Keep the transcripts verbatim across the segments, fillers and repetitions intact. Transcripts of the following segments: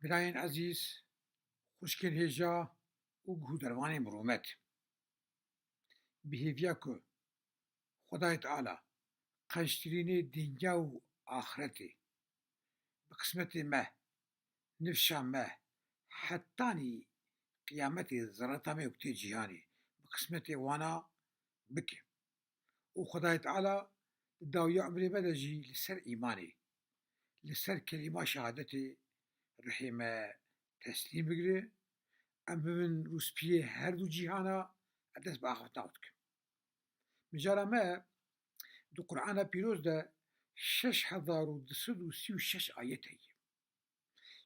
Birayên ezîz, xwişkên hêja û guhdarvanên bi rûmet. Bi hêviya ku Xwedayê Teala qençtirînê dinya û axretê bi qismetê me, nifşa me, hetanî qiyametê zereta me ku tê cîhanê, bi qismetê wana bike. Û Xwedayê Teala di dawiya umrê me de jî li ser îmanê, li ser kelîma şehadetê ruhê me teslîm bigire, em bibin rûspiyê her du cîhana, em dest bi axiftina xwe dikin. Mijara me di Qur'ana Pîroz de şeş hezar û du sed û sî û şeş ayet heye.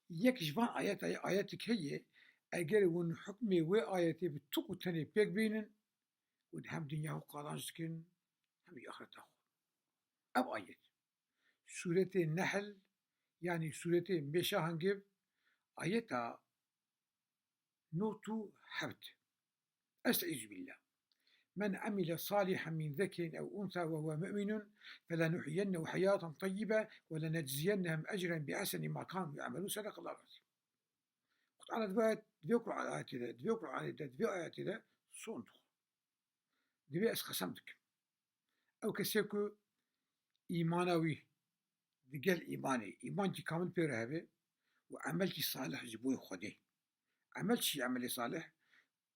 Yek ji van ayeta ye, ayetek heye, eger hûn hukmê wê ayetê bi tu û tenê pêk bînin, hûn hem dinya xwe qazanc dikin, hem jî axireta xwe. Ev ayet. Sûretê Nehl, yanî sûretê Mêşa Hingiv, ayeta nod û heft. Estaizu billah. Men amile salihan min zekerin ew unsa ve huve mu'minun felenuhyiyennehu heyaten tayyibe ve lenecziyennehum ecrehum bi ehseni ma kanu ya'melun. Sedakallahu azim. Qur'ana di vê ayet-, di vê Qur'an ayetê de, di vê Qur'anê de, di vê ayetê de sond dixwe. Divê ez qesem dikim. Ew kesê ku îmana wî digel îmanê, îmankî kamil pê re hebe û emelkî salih ji bo Xwedê. Emel çi ye emelê salih?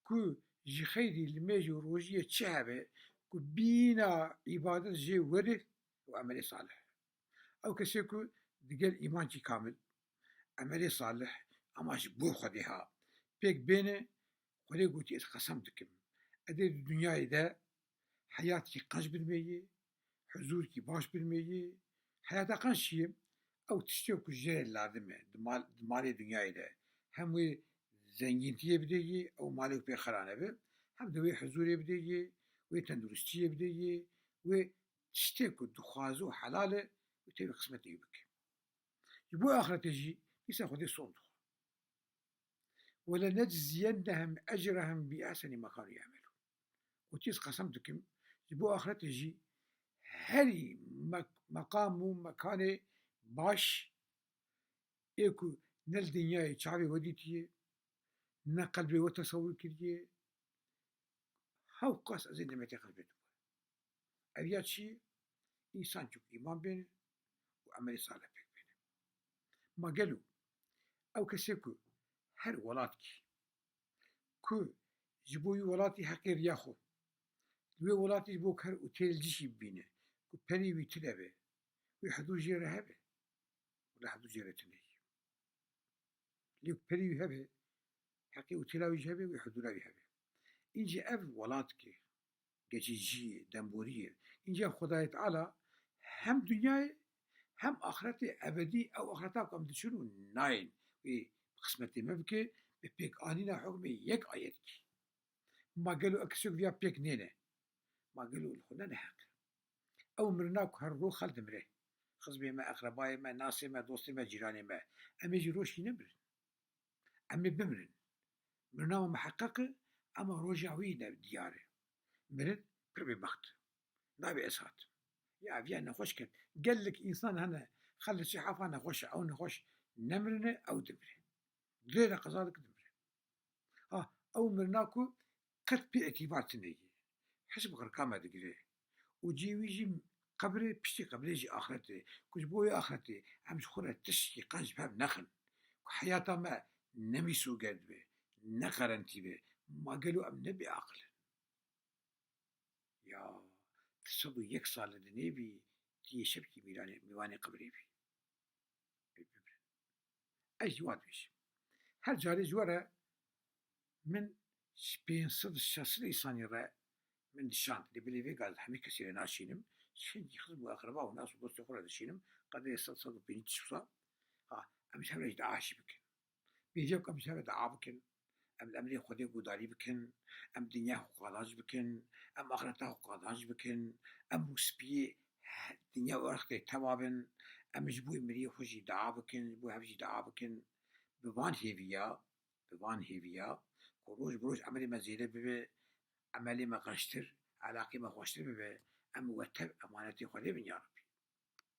Ku ji xeyrî limêj û rojiyê çi hebe, ku bîna îbadet jê were û emelê salih. Ew kesê ku digel îmankî kamil, emelê salih, ama ji bo Xwedê ha, pêk bêne, Xwedê gotî, ez qesem dikim. Edê di dinyayê de heyatkî qenc bidimê yê, huzûrkî baş bidimê yê. Heyata qenc çi ye? Ew tiştê ku jê re lazim e di mal, di malê dinyayê de. Hem wê zengîntiyê bidê yê, ew malê ku pê xera nebe, hem de wê huzûrê bidê yê, wê tenduristiyê bidê yê, wê tiştê ku dixwaze û helal e, wê tevî qismetê wî bike. Ji bo axretê jî dîsa Xwedê sond dixwe. Welenecziyennehum ecrehum bi ehseni ma kanu ya'melun. Û tîz qesem dikim, ji bo axretê jî herî mek-, meqam û mekanê baş ê ku ne li dinyayê çavê we dîtiye, ne qelbê we tesewir kiriye, hewqas ez ê nemetê qelbê te bû. Ev ya çi? Însan çûk îman bêne û emelê salih pêk bêne. Ma gelo ew kesê ku her welatkî ku ji bo wî welatî heqê riya xwe, li wê welatî ji bo ku her otêlcî jî bibîne, ku perê wî tune be, wê hizûr jê re hebe, wela hizûr jê re tune ye. Lê ku perê wî hebe, heqê otêla wî jî hebe, wê hizûra wî hebe. Încî ev welatke geçicî ye, demborî ye. Încî Xwedayê Teala hem dinyayê hem axretê ebedî, ew axreta ku em diçin û nayên wê bi qismetê me bike, bi pêkanîna hukmê yek ayetkî. Ma gelo ev kesê ku viya pêk nêne? Ma gelo li xwe ne neheq e? Ew mirina ku her roj xelk dimire. Xizmê me, eqrebayê me, nasê me, dostê me, cîranê me. Em ê jî roj jî nemirin. Em ê bimirin. Mirina me miheqeq e, ema roja wî ne diyar e. Mirin pir bêbext e. Nabê ez hatim. Ya ev ya nexweş ket. Gelek însan hene, xelk li çi hefa nexweş e, ew nexweş nemirine, ew dimire. Dilê de qeza dike dimire. Ha, ew mirina ku qet pê îtîbar tune ye. Hişk bi xirka me digire. Û cihê wî jî qebir e, piştî qebirê jî axiret e. Ku ji bo wê axretê em ji xwe re tiştekî qenc bi hev nexin. Ku heyata me ne mîsoger dibe, ne qerentî be. Ma gelo em ne bêaqil in? Ya, tu sed û yek sal li dinê bî, tu yê şevkî mîranê, mîvanê qibirê bî. Ez jî wa dibêjim. Her carê ji we re min ji pênc sed û şeş sed însanî re min dişand. Lê belê vê gar hemî kesî re naşînim. Ji hinkî xizm û eqreba û nas û dostê xwe re dişînim. Qedrê sed, sed û pêncî tişt wisa. Ha, em ji hev re jî dua jî bikin. Bêje ku em ji hev re dua bikin. Em li emrê Xwedê guhdarî bikin, em dinya xwe qazanc bikin, em axireta xwe qazanc bikin, em rûspiyê dinya û axirtê teva bin, em ji bo miriyê xwe jî dua bikin, ji bo hev jî dua bikin. Bi van hêviya, bi van hêviya ku roj bi roj emrê me zêde bibe, emelê me qençtir, elaqê me xweştir bibe, em we tev emanetê Xwedê bin ya Reb.